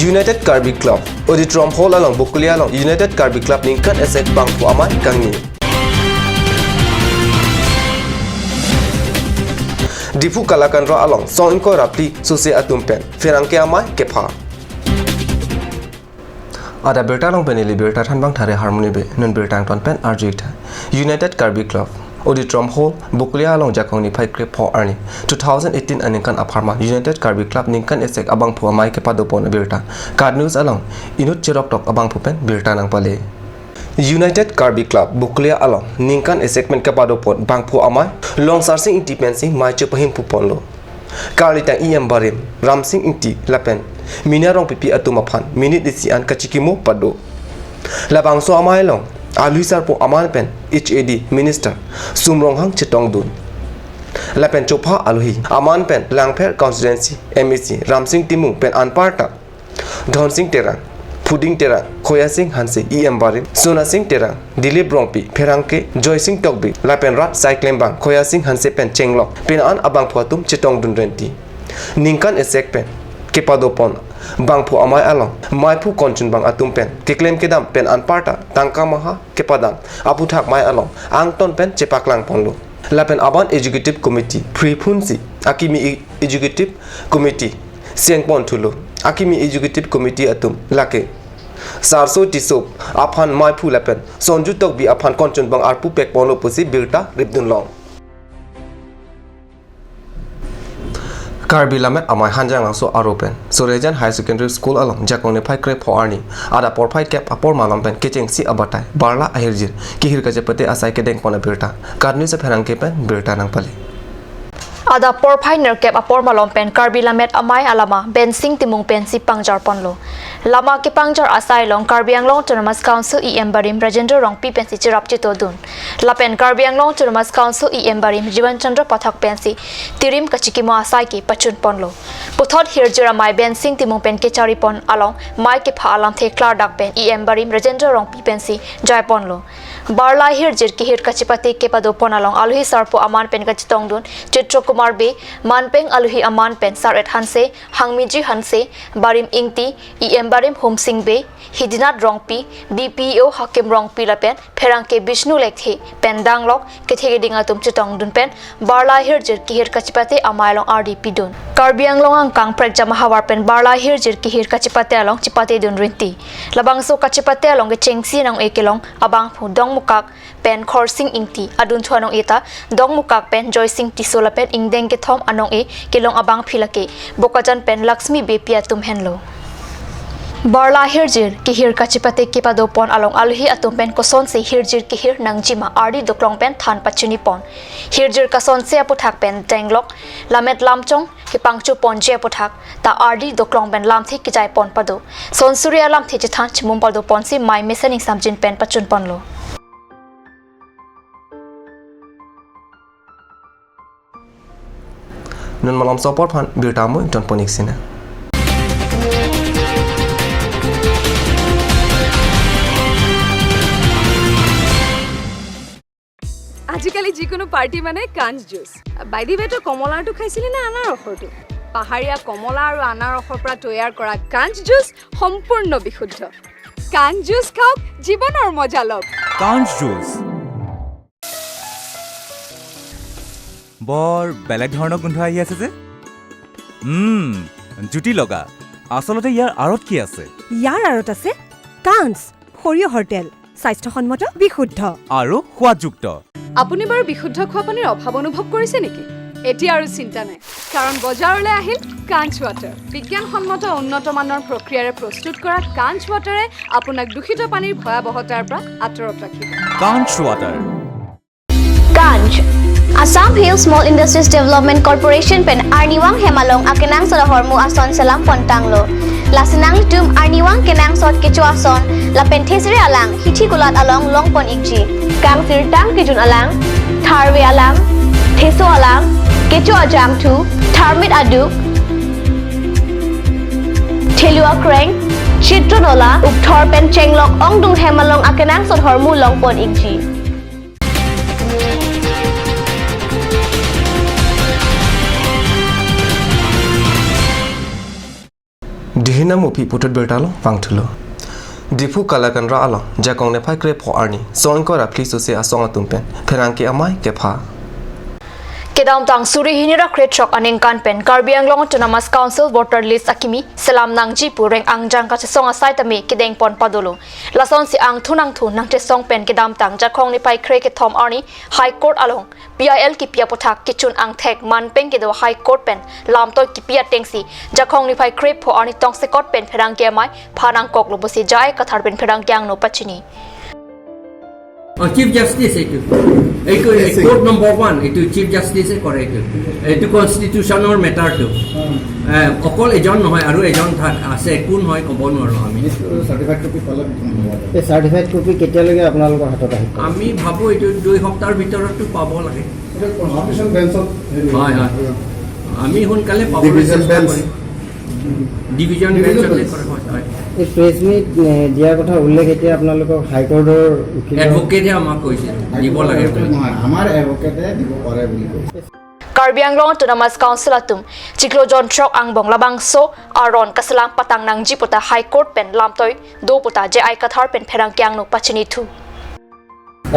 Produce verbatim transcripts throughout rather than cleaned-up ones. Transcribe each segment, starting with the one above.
United Karbi Club Auditorium Hall along Bokolia along United Karbi Club ningkan esek bangphu amei kangni. Diphu Kalakandra along song ingkoi ra phli sose atum pen pherangke amei kepha. Adap birta along pen ili birta thanbang thare Harmony Bey, non birta angton pen arju-ik tha. United Karbi Club Auditorium Hall, Bokolia along Jakong niphai krepho arni two thousand eighteen aningkan apharman United Karbi Club ningkan esek abangphu amei kepadopon abirta KAT News along inut cheroktok abangphu pen birta nangpale. United Karbi Club Bokolia along ningkan esek pen kepadopon bangphu amei Longsarsing Ingti pensi mei chepahim puponlo. Karlitang E M barim Ramsing Ingti lapen Mina Rongpipi atum aphan minute isi an kachikimo pado. Labangso amei along alui sarpo aman pen H A D Minister Sum Ronghang chetongdun. Lapen chopha alohi aman pen Langpher Constituency M A C Ramsing Timung pen anparta Dhonsing Terang, Phuding Terang, Khoyasing Hanse, E M barim Sonasing Terang, Dilip Rongpi, pherangke Joysing Tokbi lapen rat saiklembang Khoyasing Hanse pen chenglok pin an abangphu atum chetongdun renti. Ningkan esek pen kepadopon bangphu amei along meiphu konchunbang atum pen keklem kedam pen anparta tangka maha kepadam aputhak mei along angton pen chepaklangponlo. Lapen aban Executive Committee phri phunsi akimi Executive Committee sengpon thulo. Akimi Executive Committee atum lake Sarso Tisso aphan meiphu lapen Sonju Tokbi aphan konchunbang arpu pekponlo pusi birta ripdunlong. Karbi Lammet Amei Hanjanglangso aro pen Surhaijan Higher Secondary School along Jakong niphai krepho arni adap porphai kep apor malom pen kechengsi abatai Barla ahirjir kehir kachepate asai kedengpon abirta KAT News apherangke pen birta nangpale. Adap porphai nerkep apor malom pen Karbi Lammet Amei alama Bensing Timung pensi pangjarponlo. Lama kepangjar asai along Karbi Anglong Autonomous Council E M barim Rajendra Rongpi pensi cherap chetongdun. Lapen Karbi Anglong Autonomous Council E M barim Jiban Chandra Pathak pensi tirim kachikimo asai ke pachunponlo. Puthot hirjir amei Bensing Timung pen kecharipon along mei kepha alamthe klardak pen E M barim Rajendra Rongpi pensi jaiponlo. Barla ahirjir kehir kachepate kepadopon along alohi sarpo aman pen kachetongdun Chitra Kumar Bey, manpeng alohi aman pen Saret Hanse, Hangmiji Hanse, Barim Ingti, E M barim Humsing Bey, Hidinath Rongpi, D P E O Hakim Rongpi lapen pherangke Bishnu Lekthe pen danglok kethe keding atum chetongdun pen Barla ahirjir kehir kachepate amei along ardi pidun. Karbi Anglong angkang prekjam ahavar pen Barla ahirjir kehir kachepate along chepatedun renti. Labangso kachepate along kechengsi nang-e kelong abangphu Dongmukak pen Khorsing Ingti, adunthu anong-e ta Dongmukak pen Joysing Tisso lapen ingdeng kethom anong-e kelong abangphi lake Bokajan pen Laxmi Beypi atum henlo. Barla ahirjir kehir kachepate kepadopon along alohi atum pen kosonsi hirjir kehir nangjima ardi doklong pen than pachinipon. Hirjir kasonse aputhak pen denglok lammet lamchong kepangchoponji aputhak ta ardi doklong pen lamthe kejaipon pado. Sonsuri alamthe chethan chimum padoponsi mei mesen ingsamjin pen pachunponlo. Non malomso apor aphan birta mo ingtonpon-ik sina. আজিকালি যিকোনো পাৰ্টি মানে কাঞ্চ juice. By the ৱে, তই কমলাৰটো খাইছিলি নে আনাৰসৰটো? পাহাৰীয়া কমলা আৰু আনাৰসৰ পৰা তৈয়াৰ কৰা কাঞ্চ জুচ সম্পূৰ্ণ বিশুদ্ধ। কাঞ্চ জুচ খাওক, জীৱনৰ মজা লওক। কাঞ্চ জুচ। বৰ বেলেগ ধৰণৰ গোন্ধ আহি আছে যে। উম, জুতি লগা। আচলতে ইয়াৰ আঁৰত কি আছে? ইয়াৰ আঁৰত আছে কাঞ্চ, সৰিয়হৰ তেল, স্বাস্থ্যসন্মত, বিশুদ্ধ। আৰু সোৱাদযুক্ত। আপুনি বাৰু বিশুদ্ধ খোৱা পানীৰ অভাৱ অনুভৱ কৰিছে নেকি? এতিয়া আৰু চিন্তা নাই, কাৰণ বজাৰলৈ আহিল কাঞ্চ ৱাটাৰ। বিজ্ঞানসন্মত উন্নত মানৰ প্ৰক্ৰিয়াৰে প্ৰস্তুত কৰা কাঞ্চ ৱাটাৰে আপোনাক দূষিত পানীৰ ভয়াৱহতাৰ পৰা আঁতৰত ৰাখিব। কাঞ্চ water. Kanch, Assam Hill Small Industries Development Corporation pen arnivang hem along akenangsot ahormu ason selam pontanglo. Lasi nanglitum arnivang kenangsot kecho ason lapen thesere alang hithi kulat along longpon-ikji. Kangsirtang kejun alang, tharve alang, theso alang, kecho ajangthu, tharmit aduk, thelu akreng, chitro nola, ukthor pen chenglok ongdung hem along akenangsot ahormu longpon-ikji. Dihina mupi puthot birta along vangthulo. Diphu Kalakanra along Jakong niphai krepho arni songko ra phli sose asong atum pen pherangke amei kepha. Kedamtang suri hini ra krethrok aningkan pen Karbi Anglong Autonomous Council voter list akimi selam nangji pu reng angjang kachesong asai tame kedengpon padolo. Lasonsi angthu nangthu nangchesong pen kedamtang Jakong niphai krekethom arni High Court along P I L kipi aputhak kechun angthek manpeng kedo High Court pen lamtoi kipi atengsi Jakong niphai krepho arni tongsekot pen pherangke amei pha nangkoklo pusi J I Kathar pen pherangke angno pachini. O, chief justice এইটো। এইটো এই code number one, এইটো চিফ জাষ্টিচে কৰে এইটো। এইটো কনষ্টিটিউশ্যনৰ মেটাৰটো। এ, অকল এজন নহয়, আৰু এজন থাক আছে, কোন হয় ক'ব নোৱাৰো আমি। এই চাৰ্টিফাইড কপি কেতিয়ালৈকে আপোনালোকৰ হাতত আহিব? আমি ভাবো এইটো দুই সপ্তাহৰ ভিতৰতো পাব লাগে। এইটো কনষ্টিটিউশ্যন বেঞ্চত হেৰি হয়, হয়। আমি সোনকালে পাবলৈ ডিভিজন চেষ্টা বেঞ্চ। কৰিম। ডিভিজন ডিভিজন বেঞ্চতে বেঞ্চ। কৰে, হয়, হয়। এই প্ৰেছ মিট এ, দিয়াৰ কথা উল্লেখ এতিয়া আপোনালোকৰ হাইকোৰ্টৰ উকিলৰ এডভকেটে আমাক কৈছে, দিব লাগে বুলি। নহয়, আমাৰ এডভকেটে দিব পাৰে বুলি কৈছে। Karbi Anglong Autonomous Council atum chiklo jon throk angbong labangso aron kaselam patang nangji puta High Court pen lamtoi do puta J I Kathar pen pherangke angno pachinithu.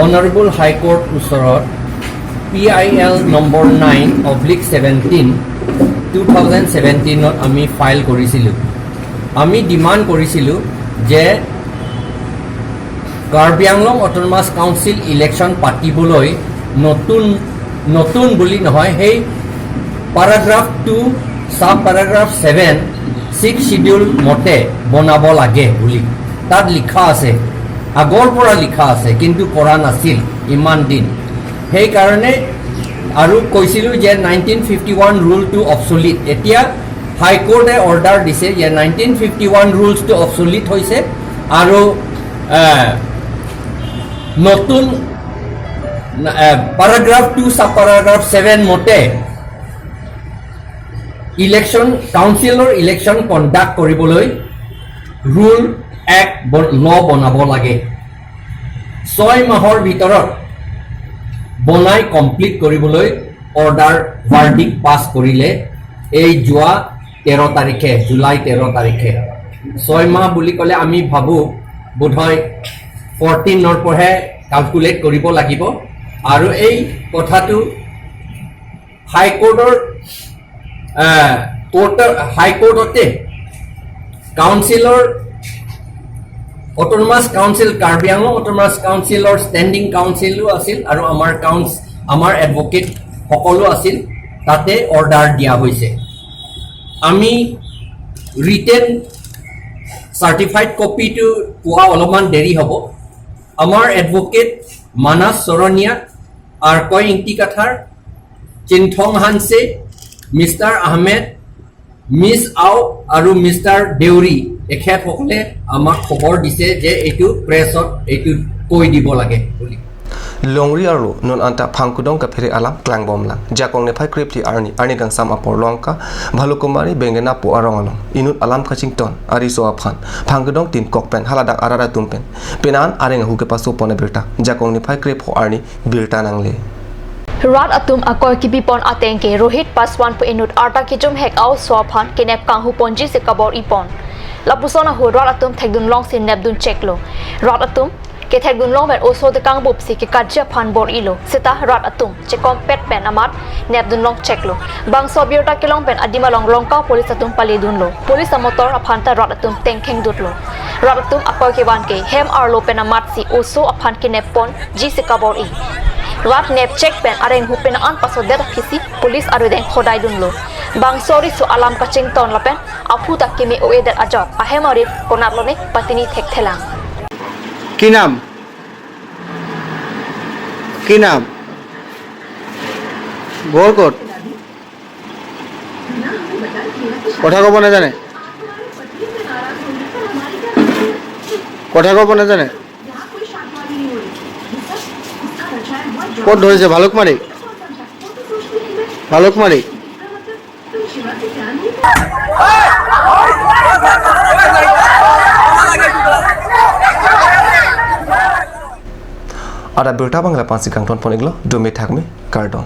Honourable high court ওচৰত P I L number nine oblique seventeen, two thousand ছেভেণ্টিনত আমি file কৰিছিলোঁ। আমি demand কৰিছিলোঁ যে Karbi Anglong autonomous council election পাতিবলৈ নতুন, নতুন বুলি নহয়, সেই paragraph two, sub paragraph seven, sixth schedule মতে বনাব লাগে বুলি তাত লিখা আছে, আগৰ পৰা লিখা আছে, কিন্তু কৰা নাছিল ইমান দিন। সেইকাৰণে আৰু কৈছিলোঁ যে নাইনটিন ফিফটি ওৱান ৰুলটো অবচলিট। এতিয়া হাই কোৰ্টে অৰ্ডাৰ দিছে যে নাইনটিন ফিফটি ওৱান ৰুলছটো অবচলিট হৈছে আৰু, এ, নতুন, এ, paragraph two, sub paragraph seven মতে ইলেকশ্যন, কাউন্সিলৰ ইলেকশ্যন কণ্ডাক্ট কৰিবলৈ ৰুল এক্ট ব-, ল বনাব লাগে। ছয় মাহৰ ভিতৰত বনাই কমপ্লিট কৰিবলৈ অৰ্ডাৰ, ভাৰ্ডিক্ট পাছ কৰিলে এই যোৱা তেৰ তাৰিখে, জুলাই তেৰ তাৰিখে। ছয় মাহ বুলি ক'লে আমি ভাবোঁ বোধহয় ফৰ্টিনৰ পৰাহে কেলকুলেট কৰিব লাগিব। আৰু এই কথাটো হাই কোৰ্টৰ, আহ, কোৰ্টৰ, হাই কোৰ্টতে কাউন্সিলৰ, অট'নমাছ কাউন্সিল, কাৰ্বি আংলং অট'নমাছ কাউন্সিলৰ ষ্টেণ্ডিং কাউন্সিলো আছিল আৰু আমাৰ কাউন্স-, আমাৰ এডভকেট সকলো আছিল, তাতে অৰ্ডাৰ দিয়া হৈছে। আমি ৰিটেন চাৰ্টিফাইড কপিটো পোৱা অলপমান দেৰি হ'ব। আমাৰ এডভকেট মানস চৰণীয়া, আৰকয় ইংতি কাথাৰ, চিনথং হানছে, মিষ্টাৰ আহমেদ, মিছ আও আৰু মিষ্টাৰ দেউৰী, এখেতসকলে আমাক খবৰ দিছে যে এইটো প্ৰেছত এইটো কৈ দিব লাগে বুলি। Longri arlo non anta phangkudong kaphere alam klangbomlang. Jakong niphai krephli arni, arni kangsam apor longka, Bhalukumari Bengena pu arong along inut alam kachington ariso aphan phangkudong tin kok pen haladak arat atum pen penan areng ahu kepasopon abirta Jakong niphai krepho arni birta nangle. Rat atum akoi kipipon ateng ke Rohit Paswan pu inut arta kijum hek aoso aphan kenep kanghuponji si kabor-ipon. Lapuson ahut rat atum thekdunlongsi nepdun cheklo. Rat atum kethekdunlong pen oso tekang bupsi kekatji aphan bor-ilo. Seta rat atum chekompet pen amat nepdunlong cheklo. Bangso abirta kelong pen adim along Longka police atum paledunlo. Police amotor aphanta rat atum tengkhengdutlo. Rat atum akoi kevan ke hem arlo pen amatsi oso aphan kenepponji si kabor-i. Rat nepchek pen areng ahu pen an pasodet aphisi police arudeng khodaidunlo. Bangso riso alam kachington lapen aphu ta keme o-edet ajok ahem arit konat lone patini thekthelang. কি নাম? কি নাম? ঘৰ ক'ত? কথা ক'ব নাজানে? কথা ক'ব নাজানে? ক'ত ধৰিছে? ভালুকমাৰী? Bhalukmari? Ada birta bangla pensi kangtonpon-iklo, dome thakme, kardom.